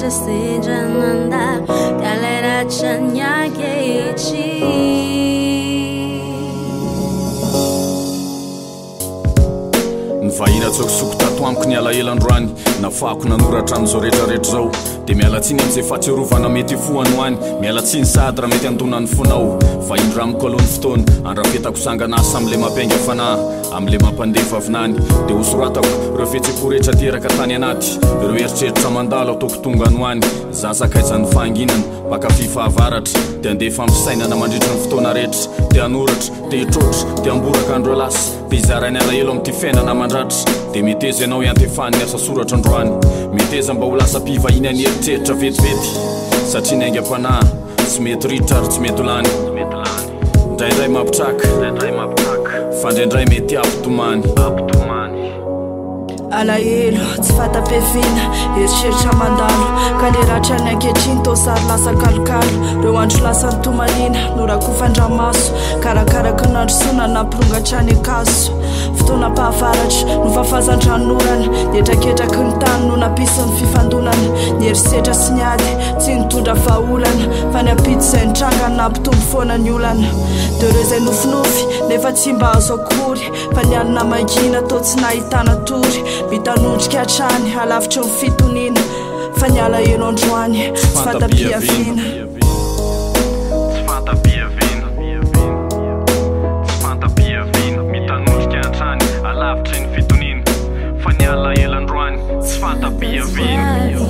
rehetra sendra nandalo Ka ilay ratra ny ankehitriny. Nivahiny an-tsokosoko tato amiko ny alahelo androany Nafahako nanoratra an'izao rehetra rehetra izao Dia miala tsiny amin'izay fahatsiarovana mety hifoha any ho any Miala tsiny sahady raha mety handona ny fonao Vahiny ramiko aloha ny fotoana Andrafetako sangan'asa amin'ilay mampiainga fanahy Amin'ilay mampandefa vinany Dia hosoratako ireo fihetseham-po rehetra teraka tany anaty Ireo eritreritra mandalo ataoko tonga any ho any Za sakaizan'ny fahanginana Mpankafy fahavaratra Dia handefa amin'ny fisainana mandritra ny fotoana rehetra Dia hanoratra Dia hitroatra Dia hamboraka an'ireo lasa Dia hizara ny alahelo amin'ity fiainana mandratra Dia meteza ianao hiantefan'ny asa soratra androany Meteza mba ho lasa mpivahiny any eritreritra vetivety Satria ny aingam-panahy Tsy mety ritra ary tsy mety ho lany Indraindray mampitraka Fa indraindray mety hampitomany. Alahelo, tsy fata-piaviana, eritreritra mandalo Ka le ratra ny ankehitriny toa sary lasa kalokalo Reo andro lasa nitomaniana, norakofan-dranomaso Karakaraky ny nandrosoana, nampirongatra ny ankaso Fotoanam-pahavaratra, nofafazan-dranonorana Ny hetraketraky ny tany no nampisy ny fifandonana Ny herisetra sy ny ady, tsy nitondra vahaolana Fa ny ampitso izay nitranga, nampitombo foana ny olana De reo izay nofinofy, nefa tsy mba azo akory Fa ny alina mangina toa tsy nahitana tory Mitanondrika hatrany halavitry ny fitoniana Fa ny alahelo androany tsy fanta-piaviana. Tsy fanta-piaviana Tsy fanta-piaviana Mitanondrika hatrany halavitry ny fitoniana Fa ny alahelo androany tsy fanta-piaviana.